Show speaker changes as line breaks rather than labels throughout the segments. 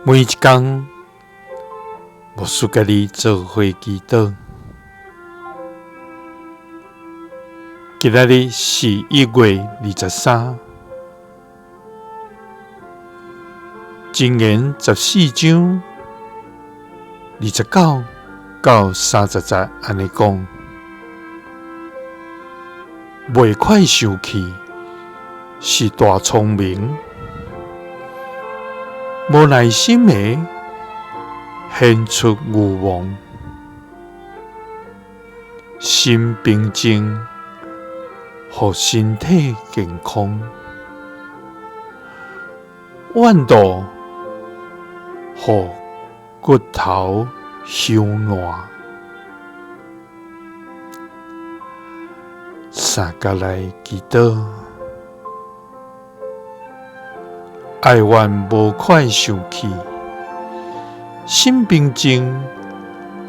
每一工，牧师佮你做伙祈祷。今仔日是1月23，箴言14章29到30节按呢讲：袂快生气是大聪明，无耐心的显出愚妄，心平静，予身体健康；怨妒，予骨头朽烂。三佮来祈祷，哀怨无快生气，心平静，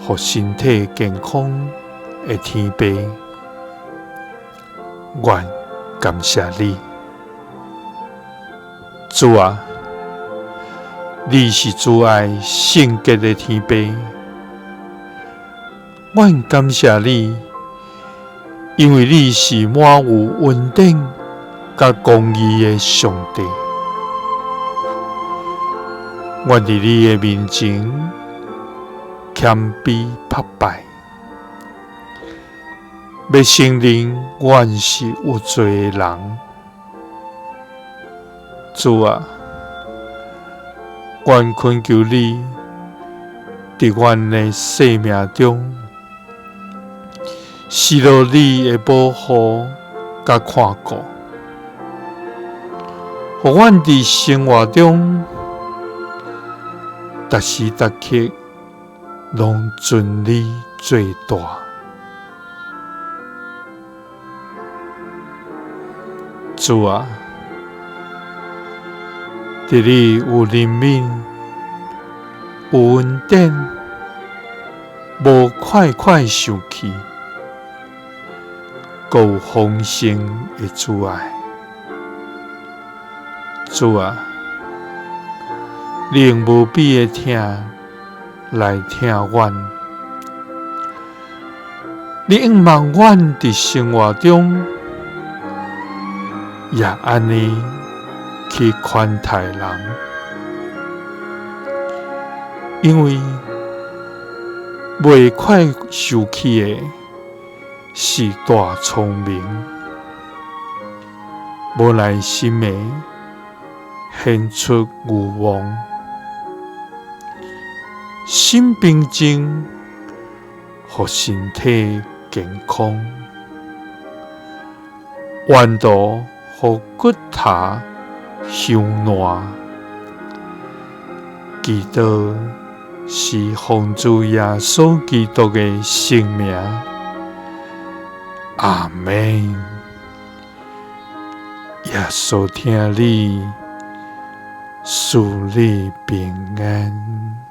予身体健康的天父，阮感谢你，主啊，你是慈爱圣洁的天父，阮感谢你，因为你是满有恩典佮公义的上帝。阮伫你的面前谦卑拍拜，欲承认阮是有罪的人。主啊，阮恳求你伫阮的生命中，施落你的保护佮看顾，予阮伫生活中，逐时逐刻拢尊你最大。主啊，伫你有怜悯、有恩典，无快快生气，阁有丰盛的慈爱。主啊，你用无比的疼来疼阮，你向望阮伫生活中也按呢去宽待人，因为袂快生气的是大聪明，无耐心的显出愚妄，心平静，予身体健康；怨妒，予骨头朽烂。祈祷是奉主耶稣基督的圣名，阿们。耶稣疼你，赐你平安。